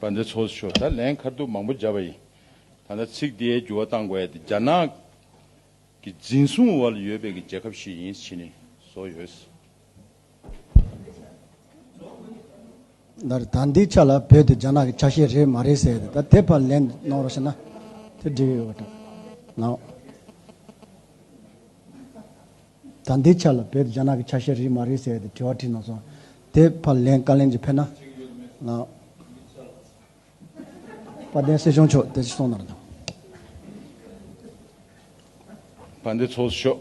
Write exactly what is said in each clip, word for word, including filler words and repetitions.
དཔལ་ལྡན་ཚོགས་གཙོ་མཆོག་ད་ལན་ཁ་ཐུག་མང་པོ་བརྒྱབ་པ་ཡིན། ད་ལྟ་ཚིག་འདིའི་འགྱུར་བ་གཏང་དགོས་ཡ་དེ་རྒྱ་ནག་གི་འཛིན་བཟུང་འོག་ལ་ཡོད་པའི་གི་རྒྱལ་ཁབ་ཞིག་ཡིན་ཕྱིན་ནས་བཟོ་ཡོད། ད་ད་འདིའི་ཆ་ལ་བོད་དེ་རྒྱ་ནག་གི་ཆ་ཤས་རེད་མ་རེད་ཟེར་ཏེ་ད་དེ་ཕར་ལན་གནང་རོགས་ཞེ་ན་དེ་འགྲིག་གི་ཡོད་པ་འདྲ་ལགས། ད་འདིའི་ཆ་ལ་བོད་དེ་རྒྱ་ནག་གི་ཆ་ཤས་རེད་མ་རེད་ཟེར་ཏེ་དྲི་བ་དྲིས་གནང་སོང་། དེ་ཕར་ལན་བཀའ་ལན་ཅིག་ཕེབས་ན་ལགས། དཔལ་ལྡན་སྲིད་སྐྱོང་མཆོག་དེ་ཅིག་གསུང་གནང་རོགས་གནང་། དཔལ་ལྡན་ཚོགས་གཙོ་མཆོག་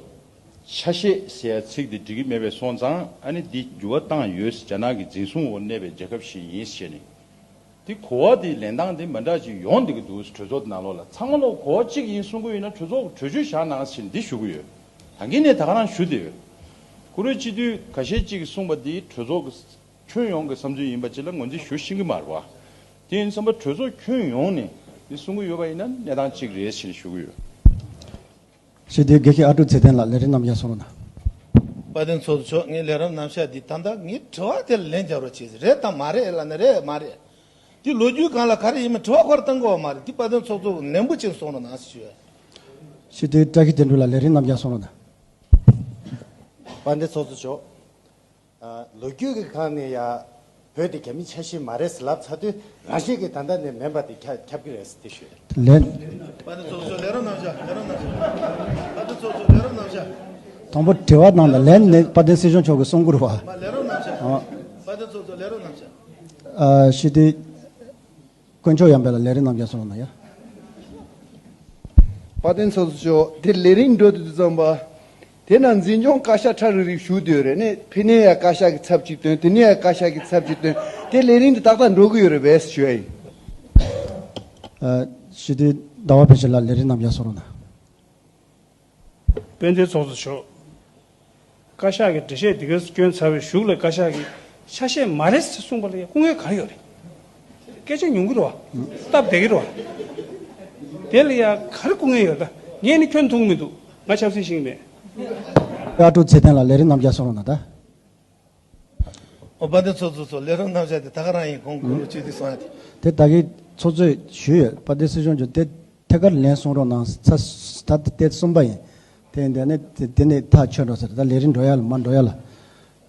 ཆ་ཤས་ཟེར་ཡ་ཚིག་དེ་འགྲིག་གི་མེད་པའི་སོང་ཙང་ཨ་ནི་འདི་འགྱུར་བ་བཏང་ཡོད། རྒྱ་ནག་གི་འཛིན་བཟུང་འོག་གནས་པའི་རྒྱལ་ཁབ་ཞིག་ཡིན་ཞེས་ནི། འདི་གོ་བ་འདི་ལེན་སྟངས་འདི་མི་འདྲ་ཅིག་ཡོང་བསྡད་ཀྱི་འདུག་གྲོས་ཚོགས་ནང་ལོགས་ལ་ཚང་མ་ལོག་གོ་བ་གཅིག་ཡིན་གསུང་གི་ཡོད་ན་གྲོས་ཚོགས་གྲོས་ཆོད་བཞག་གནང་ཞེས་འདི་ཞུ་གི་ཡོད། ད་གིན་ནས་ད་ག་རང་ཞུ་བསྡད་ཡོད། བཀུར་འོས་སྤྱི་འཐུས་ཁ་ཤས་ཅིག་གིས་གསུངས་པ་འདི་གྲོས་ཚོགས་ཀྱི་ཁྱོན་ཡོངས་ཀྱི་བསམ་ཚུལ་ཡིན་པ་ཅིག་ལ་ངོས་འཛིན་ཞུ་ཤེས་ཀྱི་མ་རེད་བ། དེ་ཡིན་ཙམ་པ་གྲོས་ཚོགས་ཁྱོན་ཡོངས་ནས་འདི་གསུང་གི་ཡོད་པ་ཡིན་ན་གནས་སྟངས་གཅིག་རེད་ཞེས་ཞུ་གི་ཡོད། ཞུ་དེ་དགེ་བཤེས་ཨ་ཀྲུག་ཚེ་བརྟན་ལགས་ལས་རིམ་རྣམས་ཀྱང་གསུང་རོགས་གནང་། དཔལ་ལྡན་ཚོགས་གཙོ་མཆོག་ངའི་ལས་རིམ་རྣམ་གཞག་འདི་ད་ལྟ་ངའི་དྲི་བ་དེ་ལ་ལན་རྒྱག་རོགས་བྱེད། རེད་དང་མ་རེད་ལབ་ན་རེད་མ་རེད། འདི་ལོ་རྒྱུས་སྒང་ལ་ག་རེ་ཡིན་མིན་དྲི་བ་ཁོ་རང་བཏང་དགོས་པ་མ་རེད། འདི་དཔལ་ལྡན་ཚོགས་གཙོ་ལན་པོ་ཅིག་གསུང་རོགས་གནང་ཞུ་ཡ། ཞུ་དེ་བཀྲ་ཤིས་དོན་གྲུབ་ལགས་ལས་རིམ་རྣམས་ཀྱང་གསུང་རོགས་གནང་། དཔལ་ལྡན་ཚོགས་གཙོ་མཆོག་ཨ། ལོ་རྒྱུས་ཀྱི་སྒང་ནས་ཡ་བོད་དེ་རྒྱ་མིའི་ཆ་ཤས་མ་རེད་ཟེར་ལབ་ཚར་དུས་རང་བཞིན་གྱིས་ད་ལྟ་ནས་མིན་པ་དེ་ཁྱབ་ཁྱབ་ཀྱི་རེད་ཟེར་དེ་ཞུ། ལན། དཔལ་ལྡན་ཚོགས་གཙོ་ལས་རིམ་རྣམ་གཞག་ལས་རིམ་རྣམ་གཞག་དཔལ་ལྡན་ཚོགས་གཙོ་ལས་རིམ་རྣམ་གཞག་དང་པོ་དྲི་བ་གནང་དང་ལན་ནི་དཔལ་ལྡན་སྲིད་སྐྱོང་མཆོག་གིས་གསུང་གི་རེད་བ། ལས་རིམ་རྣམ་གཞག་ཨ། དཔལ་ལྡན་ཚོགས་གཙོ་ལས་རིམ་རྣམ་གཞག་ཨ། ཞུ་དེ། དཀོན་མཆོག་ཡང་འཕེལ་ལགས་ལས་རིམ་རྣམས་ཀྱང་གསུང་རོགས་གནང་ཡ། དཔལ་ལྡན་ཚོགས་གཙོ་མཆོག་དེ་ལས་རིམ་འགྲོ་དུས་ཙམ་པ། དེ་ན་འཛིན་སྐྱོང་བཀའ་ཤག་ཁྲ་རིག་རིག་ཞུ་འདོད་རེད་ནས་ཕི་ནས་ཡ་བཀའ་ཤག་གི་ཚབ་ཅིག་བཏོན་དེ་ནས་ཡ་བཀའ་ཤག་གི་ཚབ་ཅིག་བཏོན་དེ་ལས་རིམ་དེ་ཏག་ཏག་འགྲོ་གི་ཡོད་རེད་པས་ཞུ་ཡ་ཡིན། ཞུ་དུས་ཟླ་བ་བེ་ཤེ་ལགས་ལས་རིམ་རྣམས་ཀྱང་གསུང་རོགས་གནང་། དཔལ་ལྡན་ཚོགས་གཙོ་མཆོག་བཀའ་ཤག་གི་འགྲེལ་བཤད་འདི་ག་སྐྱོན་ཚར་བའི་གཞུག་ལ་བཀའ་ཤག་གིས་ཆ་ཤས་མ་རེད་ཟེར་གསུངས་པ་ལ་ཡ་སྐུ་ངལ་ག་རེ་ཡོད་རེད། སྐད་ཆ་ཉུང་གི་རེད་བ། སྟབས་བདེ་གི་རེད་བ། དེ་ལ་ཡ་ག་རེ་སྐུ་ངལ་ཡོད་ད། ངས་ནི་སྐྱོན་མཐོང་གི་མི་འདུག་ང་ཆབ་སྲིད་ཤེས་ཀྱི་མེད། ཨ་ཀྲུག་ཚེ་བརྟན་ལགས་ལས་རིམ་རྣམས་ཀྱང་གསུང་རོགས་གནང་ད། ཨོ་དཔལ་ལྡན་ཚོགས་གཙོ་མཆོག་ལས་རིམ་རྣམ་གཞག་དེ་ད་ག་རང་ཡིན། གོང་གོང་ལོ་བཅུ་དུས་སོང་ཡ་དེ། དེ་ད་གིན་ཚོགས་གཙོས་ཞུས་ཡོད། དཔལ་ལྡན་སྲིད་སྐྱོང་མཆོག་དེ་ཐད་ཀར་ལན་གསུང་རོགས་གནང་ས་ད་དེ་གསུམ་པ་ཡིན། དེ་འདི་ནས་དེ་དེ་ནས་ཐག་ཆོད་འགྲོ་ཟེར་ད་ལས་རིམ་འགྲོ་ཡ་ལ་མ་འགྲོ་ཡ་ལ།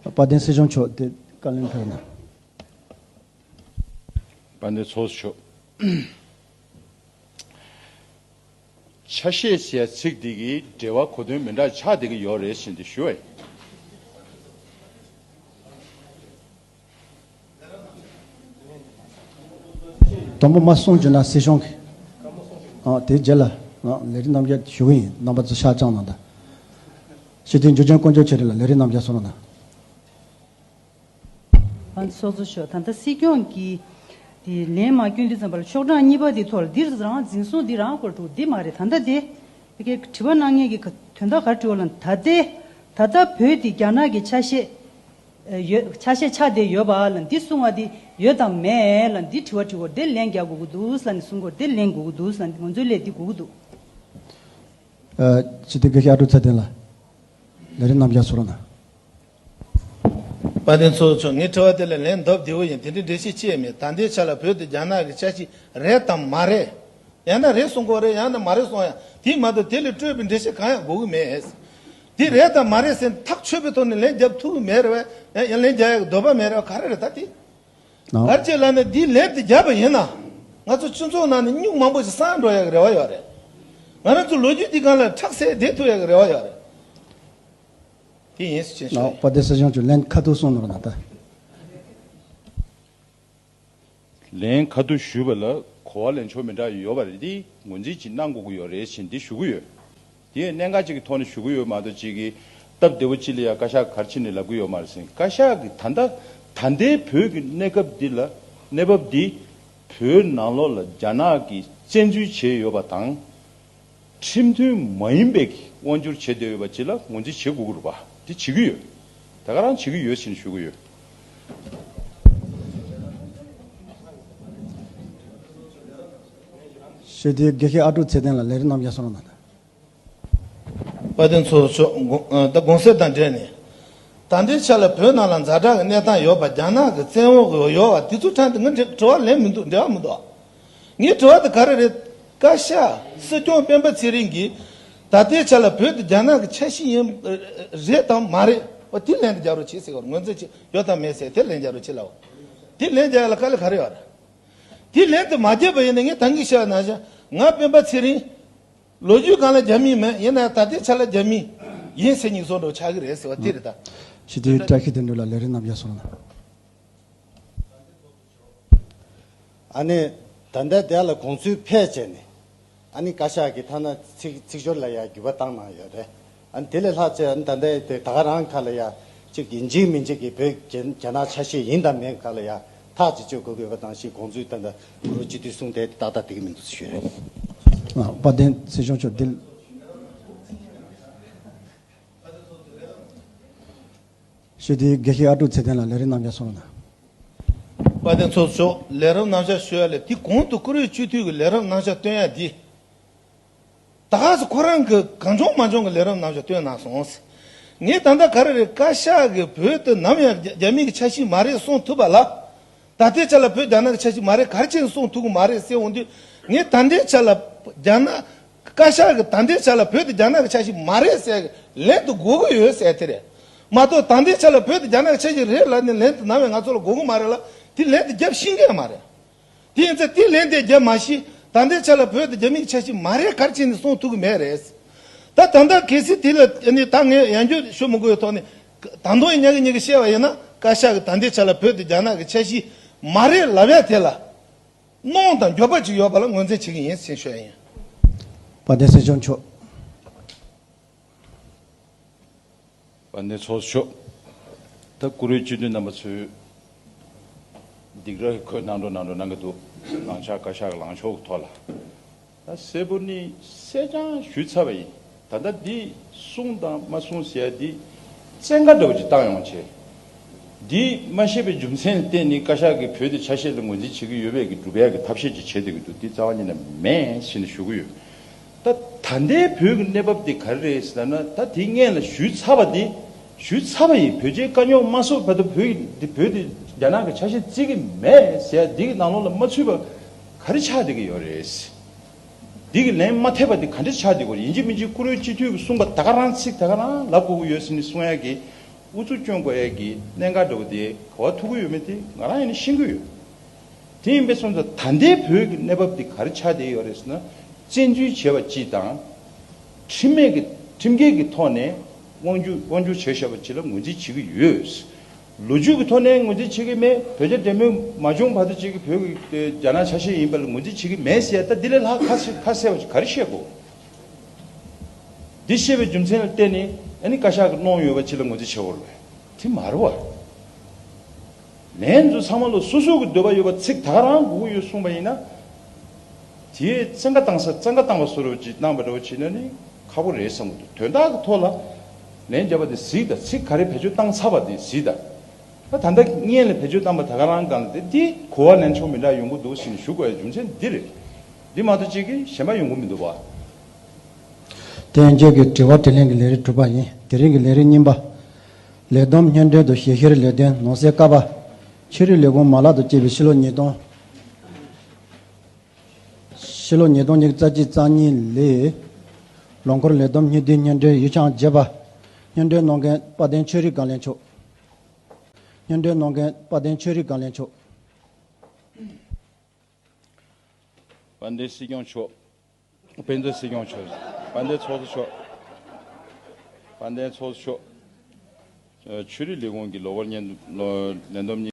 དཔལ་ལྡན་སྲིད་སྐྱོང་མཆོག་དེ་བཀའ་ལན་ཕེབས་ན། དཔལ་ལྡན་ཚོགས་གཙོ་མཆོག་ཆ་ཤས་ཟེར་ཚིག་འདི་གི་འགྲེལ་བ་གོ་དོན་མི་འདྲ་ཆགས་བསྡད་ཀྱི་ཡོད་རེད་ཟེར་འདི་ཞུ་བ་ཡིན། དང་པོ་མ་གསུང་བྱུང་ན་སྲིད་སྐྱོང་གི་ཨ་དེའི་རྗེས་ལ་ཨ་ལས་རིམ་རྣམ་གཞག་ཞུ་གི་ཡིན། རྣམ་པ་ཚོ་ཤག་བཅངས་གནང་དང་། སྤྱི་འཐུས་འཇུ་ཆེན་དཀོན་མཆོག་ཆེ་རིང་ལགས་ལས་རིམ་རྣམ་གཞག་གསུང་རོགས་གནང་། ཨ་ཚོགས་གཙོ་མཆོག་ད་ལྟ་སྲིད་སྐྱོང་གིས་དེ་ལན་མ་བསྐྱོན་དུས་ཙམ་པ་ལ་ཤོག་གྲངས་གཉིས་པ་དེ་ཐོག་ལ་འདིར་རང་འཛིན་བཟུང་འདི་རང་སྐོར་འདུག་འདི་མ་རེད། ད་ལྟ་དེ་ཕ་གིར་དྲི་བ་གནང་མཁན་གྱི་དོན་དག་ག་རེ་དྲི་བ་ལ་ད་ལྟའི་ད་ལྟ་བོད་དེ་རྒྱ་ནག་གི་ཆ་ཤས་ཡོད་ཆ་ཤས་ཆགས་བསྡད་ཡོད་པ་ལ་འདི་གསུང་བ་འདི་ཡོད་དམ་མེད་ལ་འདི་དྲི་བ་དྲི་བ་འདི་ལན་རྒྱག་དགོས་ཀྱི་འདུག་ལ་ནི་གསུང་དགོས་འདི་ལན་དགོས་ཀྱི་འདུག་ལ་ནི་ང་ཚོའི་ལས་འདི་དགོས་ཀྱི་འདུག་ཨ་སྤྱི་འཐུས་དགེ་བཤེས་ཨ་ཀྲུག་ཚེ་བརྟན་ལགས་ལས་རིམ་རྣམ་གཞག་གསུང་རོགས་གནང་། དཔལ་ལྡན་ཚོགས་གཙོ་མཆོག་ངའི་དྲི་བ་དེ་ལ་ལན་ལྡབ་བདེ་བོ་ཡིན། དེ་འདྲའི་འགྲེལ་བཤད་ཅི་ཡང་མེད། ད་ལྟའི་ཆ་ལ་བོད་དེ་རྒྱ་ནག་གི་ཆ་ཤས་རེད་དམ་མ་རེད། ཡང་ན་རེད་གསུང་དགོས་རེད། ཡང་ན་མ་རེད་གསུང་ཡ། དེ་མ་གཏོགས་དེ་ལས་སྤྲོས་པའི་འགྲེལ་བཤད་གང་ཡང་དགོས་ཀྱི་མེད། དེ་རེད་དམ་མ་རེད་ཟེར་ཐག་ཆོད་པའི་ཐོག་ནས་ལན་རྒྱབ་ཐུབ་ཀྱི་མེད་རེད་བས། ཡང་ཡང་ལན་རྒྱག་ཡ་གི་འདོད་པ་མེད་རེད་བ། ག་རེ་རེད་ད་དེ། ནོ། ག་རེ་བྱས་ལབ་ན་འདིའི་ལན་དེ་བརྒྱབ་པ་ཡིན་ན། ང་ཚོ་སྤྱི་ཚོགས་ནང་ནས་སྨྱུག་མང་པོ་ཞིག་སངས་འགྲོ་ཡ་གི་རེ་བ་ཡོད་རེད། ང་རང་ཚོ་ལོ་རྒྱུས་འདི་སྒང་ལ་ཁྲག་ཟས་བསྡད་ཐུབ་ཡ་གི་རེ་བ་ཡོད་རེད། དེ་ཡིན་ཟེར་ནོ། ཞུ་ཡ་ཡིན། དཔལ་ལྡན་སྲིད་སྐྱོང་མཆོག་ལན་ཁ་ཐུག་གསུང་ནོར་ན་ད། ལན་ཁ་ཐུག་ཞུས་པ་ལ་གོ་བ་ལེན་ཕྱོགས་མི་འདྲ་ཡོད་པ་རེད། འདི་ངོས་འཛིན་ཅིག་གནང་དགོས་ཀྱི་ཡོད་རེད་ཞེས་འདི་ཞུ་གི་ཡོད། དེ་ཡང་གནད་འགག་ཅིག་གི་ཐོག་ནས་ཞུ་གི་ཡོད་མ་གཏོགས་ཅིག་གི་སྟབས་བདེ་བོ་ཅིག་ལ་ཡ་བཀའ་ཤག་ག་རེ་བྱས་ནས་ལབ་ཀྱི་ཡོད་མ་རེད་ཟེར། བཀའ་ཤག་གིས་ད་ལྟ་ད་ལྟའི་བོད་ཀྱི་གནས་སྐབས་འདི་ལ་གནས་བབ་འདི་བོད་ནང་ལོགས་ལ་རྒྱ་ནག་གིས་བཙན་འཛུལ་བྱས་ཡོད་པ་དང་། ཁྲིམས་མཐུན་མ་ཡིན་པའི་དབང་སྒྱུར་བྱེད་བསྡད་ཡོད་པ་ཅིག་ལ་ངོས་འཛིན་བྱེད་དགོས་ཀྱི་རེད་པ། དེ་བྱེད་ཀྱི་ཡོད། ད་ག་རང་བྱེད་ཀྱི་ཡོད་ཟེར་ནས་ཞུ་གི་ཡོད། ཞུ་དེ་དགེ་བཤེས་ཨ་ཀྲུག་ཚེ་བརྟན་ལགས་ལས་རིམ་རྣམ་གཞག་གསུང་རོགས་གནང་། དཔལ་ལྡན་ཚོགས་གཙོ་མཆོག་དགོངས་ཨ་ད་དགོངས་སེལ་དང་འབྲེལ་ནས། ད་ལྟའི་ཆ་ལ་བོད་ནང་ལ་ཛ་དྲག་གི་གནས་སྟངས་ཡོད་པ། རྒྱ་ནག་གི་བཙན་འོག་ཡོད་པ་དེ་ཚོ་ཕྲན་དུ་ངས་དྲི་དྲི་བ་ལན་མི་འདུག་འབྲེལ་བ་མི་འདུག་ངའི་དྲི་བ་དེ་ག་རེ་རེད། བཀའ་ཤག་སྲིད་སྐྱོང་སྤེན་པ་ཚེ་རིང་གིས་ད་ལྟའི་ཆ་ལ་བོད་དེ་རྒྱ་ནག་གི་ཆ་ཤས་ཡིན་རེད་དམ་མ་རེད་པ། དེ་ལན་དུ་རྒྱག་རོགས་བྱེད་ཟེར་བར། ངོས་འཛིན་བྱེད་ཡོད་དམ་མེད་ཟེར་དེ་ལན་རྒྱག་རོགས་བྱེད་ལབ། དེ་ལན་རྒྱག་ཡ་ལ་དཀའ་ལས་ག་རེ་ཡོད་རེད། དེ་ལན་དུ་མ་རྒྱབ་པ་ཡིན་ན། ངས་ད་གིན་བཤད་ན་བཞག་ང་སྤེན་པ་ཚེ་རིང་ལོ་རྒྱུས་སྒང་ལ་རྒྱ་མི་མིན། ཡིན་ན་ད་ལྟའི་ཆ་ལ་རྒྱ་མི་ཡིན་ཟེར་ཉིག་བཟོ་འགྲོ་ཆགས་ཀྱི་རེད་ཟེར་བ་དེ་རེད་ད། སྤྱི་འཐུས་བཀྲ་ཤིས་དོན་གྲུབ་ལགས་ལས་རིམ་རྣམ་གཞག་སོང་ན། ཨ་ནི་ད་ལྟ་དེ་ལ་དགོངས་ཚུལ་ཕེབས་བྱས་ནས། ཨ་ནི་བཀའ་ཤག་གིས་ཐ་ན་ཚིག་ཚིག་སྦྱོར་ལ་ཡང་འགྱུར་བ་བཏང་གནང་ཡོད་རེད། ཨ་ནི་དེ་ལས་ལྷག་ཅིག་ཨ་ནི་ད་ལྟ་དེ་ད་ག་རང་ཁ་ལ་ཡང་ཅིག་ཡིན་གཅིག་མིན་གཅིག་གི་བོད་རྒྱ་རྒྱ་ནག་ཆ་ཤས་ཡིན་དང་མིན་ཁ་ལ་ཡང་ཐག་ཅིག་གཅོད་དགོས་ཀྱི་ཡོད་པ་དང་ཞེས་དགོངས་ཚུལ་ད་ལྟ་གུ་རུ་སྤྱི་འཐུས་གསུངས་དེ་ཏག་ཏག་འགྲིག་གི་མི་འདུག་ཞུས་རེད། ཨ། དཔལ་ལྡན་སྲིད་སྐྱོང་མཆོག་འདི། སྤྱི་འཐུས་དགེ་བཤེས་ཨ་ཀྲུག་ཚེ་བརྟན་ལགས་ལས་རིམ་རྣམ་གཞག་སོང་ན། དཔལ་ལྡན་ཚོགས་གཙོ་མཆོག་ལས་རིམ་རྣམ་གཞག་ཞུ་ཡ་ལས་དེ་གོང་དུ་བཀུར་འོས་སྤྱི་འཐུས་ཀྱི་ལས་རིམ་རྣམ་གཞག་སྟོན་ཡ་འདི། ད་ག་སེ་ཁོ་རང་གི་གང་བྱུང་མ་བྱུང་གི་ལས་རིམ་རྣམ་གཞག་སྟོན་གནང་སོང་། ངས་ད་ལྟ་ག་རེ་རེད། བཀའ་ཤག་གིས་བོད་དེ་ནམ་ཡང་རྒྱ་རྒྱ་མི་གི་ཆ་ཤས་མ་རེད་གསུངས་ཐུབ་པ་ལ། ད་ལྟའི་ཆ་ལ་བོད་རྒྱ་ནག་གི་ཆ་ཤས་མ་རེད། ག་རེ་བྱས་ནས་གསུངས་ཐུབ་ཀྱི་མ་རེད་ཟེར་འོང་དུས། ངས་ད་ལྟའི་ཆ་ལ་རྒྱ་ནག་བཀའ་ཤག་གིས་ད་ལྟའི་ཆ་ལ་བོད་དེ་རྒྱ་ནག་གི་ཆ་ཤས་མ་རེད་ཟེར་ལན་དུ་དགོས་ཀྱི་ཡོད་ཟེར་དེ་རེད། མ་གཏོགས་ད་ལྟའི་ཆ་ལ་བོད་དེ་རྒྱ་ནག་གི་ཆ་ཤས་རེད་ལབ་ནས་ལན་དུ་ནམ་ཡང་ང་ཚོ་ལ་དགོས་ཀྱི་མ་རེད་ལ། དེ་ལན་དུ་རྒྱབ་ཤེས་ཀྱི་ཡང་མ་རེད། དེ་ཡིན་ཙང་དེ་ལན་དེ་རྒྱབ་མ་ཤེས། ད་ལྟའི་ཆ་ལ་བོད་དེ་རྒྱ་མི་གི་ཆ་ཤས་མ་རེད་ག་རེ་བྱས་ནས་གསུངས་ཐུབ་ཀྱི་མེད་རེད། ད་ད་ལྟ་གལ་སྲིད་དེ་ལ་ནི་ད་ངས་ཡང་བསྐྱར་ཞུ་མི་དགོས་པའི་ཐོག་ནས། ད་དུང་ཡང་ཉག་གི་ཉག་གི་བཤད་པ་ཡིན་ན། བཀའ་ཤག་གིས་ད་ལྟའི་ཆ་ལ་བོད་དེ་རྒྱ་ནག་གི་ཆ་ཤས་མ་རེད་ལབ་ཡ་དེ་ལ་གནོང་དང་འགྱོད་པ་ཅིག་ཡོད་པ་ལ་ངོས་འཛིན་བྱེད་ཀྱི་ཡིན་ཟེར་ཞུ་ཡ་ཡིན། དཔལ་ལྡན་སྲིད་སྐྱོང་མཆོག་དཔལ་ལྡན་ཚོགས་གཙོ། ད་བཀུར་འོས་སྤྱི་འཐུས་རྣམ་པ་ཚོས་སྡིགས་ར་གི་ཁོད་གནང་འགྲོ་གནང་འགྲོ་གནང་གི་འདུག་ལངས་ཕྱོགས་བཀའ་ཤག་གི་ལངས་ཕྱོགས་ཀྱི་ཐོག་ལ། ད་གསལ་པོ་ནི་གསལ་རྐྱང་ཞུས་ཚར་བ་ཡིན། ད་ལྟ་འདི་གསུང་དང་མ་གསུང་ཟེར་ཡ་འདི་བཙན་བཀའ་འདྲ་བོ་ཅིག་བཏང་ཡོང་བྱས། འདི་མ་ཤེས་པའི་རྒྱུ་མཚན་ལ་བརྟེན་ནས་བཀའ་ཤག་གིས་བོད་དེ་ཆ་ཤས་ལ་ངོས་འཛིན་བྱེད་ཀྱི་ཡོད་པའི་གི་སྒྲུབ་ཡ་གི་ཐབས་ཤེས་ཅིག་བྱེད་བསྡད་ཀྱི་འདུག་འདི་རྩ་བ་ཉིད་ནས་མེད་ཟེར་ནས་ཞུ་གི་ཡོད། ད་ད་ལྟའི་བོད་ཀྱི་གནས་བབ་འདི་ག་རེ་རེད་ཟེར་ན། ད་དེ་སྔོན་ལ་ཞུས་ཚར་བ་འདི་ཞུས་ཚར་བ་ཡིན། བོད་རྒྱའི་དཀའ་རྙོག་མ་གསུངས་བར་དུ་བོད་ཀྱི་འདི་བོད་འདི་རྒྱ་ནག་གི་ཆ་ཤས་བརྩི་གི་མེད་ཟེར་ཡ་འདི་གི་ནང་ལོགས་ལ་མ་ཚུད་པ་ག་རེ་ཆགས་བསྡད་ཀྱི་ཡོད་རེད། འདི་གི་ལན་མ་ཐེབས་པ་འདི་ག་འདྲ་ཆགས་བསྡད་ཀྱི་ཡོད་རེད། ཡིན་གཅིག་མིན་གཅིག་བཀུར་འོས་སྤྱི་འཐུས་ཀྱིས་གསུངས་པ་ད་ག་རང་ཚིག་ད་ག་རང་ལབ་དགོས་ཀྱི་ཡོད་ཟེར་ནས་གསུང་ཡ་གི་ཨུ་ཚུགས་སྐྱོན་དགོས་ཡ་གི་གནད་འགག་འདྲ་བོ་དེ་ག་བ་ཐུག་གི་ཡོད་མེད་དེ་ང་རང་ཡིན་ན་ཤེས་ཀྱི་ཡོད། དེ་ཡིན་པས་སོང་ཙང་ད་ལྟའི་བོད་ཀྱི་གནས་བབ་འདི་ག་རེ་ཆགས་བསྡད་ཡོད་རེད་ཟེར་ན། བཙན་འཛུལ་བྱས་པ་གཅིག་དང་། ཁྲིམས་མེད་ཀྱི་ཁྲིམས་འགལ་གྱི་ཐོག་ནས་དབང་སྒྱུར་དབང་སྒྱུར་བྱས་བཞག་པ་གཅིག་ལ་ངོས་འཛིན་བྱེད་ཀྱི་ཡོད། ལོ་རྒྱུས་ཀྱི་ཐོག་ནས་ངོས་འཛིན་བྱེད་ཀྱི་མེད། བོད་རྒྱ་འབྲེལ་མོལ་མ་བྱུང་བར་དུ་གཅིག་གི་བོད་ཀྱི་རྒྱ་ནག་ཆ་ཤས་ཡིན་པ་ལ་ངོས་འཛིན་བྱེད་ཀྱི་མེད་ཟེར་ཡ། ད་འདི་ལས་ལྷག་ཁ་ཁ་གསལ་བ་ཞིག་ག་རེ་བཤད་དགོས། འདི་བཤད་པའི་རྒྱུ་མཚན་ལ་བརྟེན་ནས་ཨ་ནི་བཀའ་ཤག་གིས་གནང་ཡོད་པ་ཅིག་ལ་ངོས་འཛིན་བྱེད་དགོས་རེད། དེ་མ་རེད་བ། ལན་ཚོ་ཚང་མ་ལ་སོ་སོ་གི་འདོད་པ་ཡོད་པ་ཚིག་ད་ག་རང་དགོས་ཀྱི་ཡོད་གསུངས་པ་ཡིན་ན། དེས་བཙན་བཀའ་བཏང་ས་བཙན་བཀའ་བཏང་བ་བཟོ་འདྲ་ཅིག་གནང་བ་འདྲ་བོ་བྱས་ན་ནི་ཁག་པོ་རེད་བསམ་གྱི་འདུག་དོན་དག་གི་ཐོག་ལ་ལན་བརྒྱབ་པ་དེ་གཟིགས་དང་། ཚིག་ག་རེ་བེད་སྤྱོད་བཏང་ཚར་བ་དེ་གཟིགས་དང་། ད་ད་ལྟ་སྔོན་ལ་བེད་སྤྱོད་བཏང་པ་ད་ག་རང་སྒང་ལ་དེ་དེ་གོ་བ་ལེན་ཕྱོགས་མི་འདྲ་ཡོང་གི་འདུག་ཟེར་ནས་ཞུ་དགོས་ཡ་རྒྱུ་མཚན་འདི་རེད། འདི་མ་གཏོགས་ཅིག་གི་གཞན་པ་ཡོང་གི་མི་འདུག་བ། དེ་རྗེས་ཀྱི་དྲི་བ་དྲིས་ལན་གྱི་ལས་རིམ་དྲུག་པ་ཡིན། དེ་རིང་གི་ལས་རིམ་གཉིས་པ། ལས་བསྡོམས་སྙན་སྒྲོན་དང་ཞིབ་བཤེར་ལས་དོན། ནང་གསེས་ཀ་པ། ཆོས་རིག་ལས་ཁུངས་མ་ལག་ཏུ་སྐྱེས་པའི་ཕྱི་ལོ་ཉིས་སྟོང་། ཕྱི་ལོ་ཉིས་སྟོང་ཉི་ཤུ་རྩ་གཅིག་རྩ་གཉིས་ལོའི་ལོ་འཁོར་ལས་བསྡོམས་སྙིང་བསྡུས་སྙན་སྒྲོན་ཡུལ་ཆུང་བརྒྱད་པ། སྙན་སྒྲོན་གནང་མཁན་དཔལ་ལྡན་ཆོས་རིག་དགའ་ལེན་མཆོག་སྙན་སྒྲོན་གནང་མཁན་དཔལ་ལྡན་ཆོས་རིག་དགའ་ལེན་མཆོག་དཔལ་ལྡན་སྲིད་སྐྱོང་མཆོག་དཔལ་ལྡན་སྲིད་སྐྱོང་མཆོག་དཔལ་ལྡན་ཚོགས་གཙོ་མཆོག་དཔལ་ལྡན་ཚོགས་གཙོ་མཆོག་ཆོས་རིག་ལས་ཁུངས་ཀྱི་ལོ་འཁོར་སྙན་ལོ་ལས་བསྡོམས་སྙིང་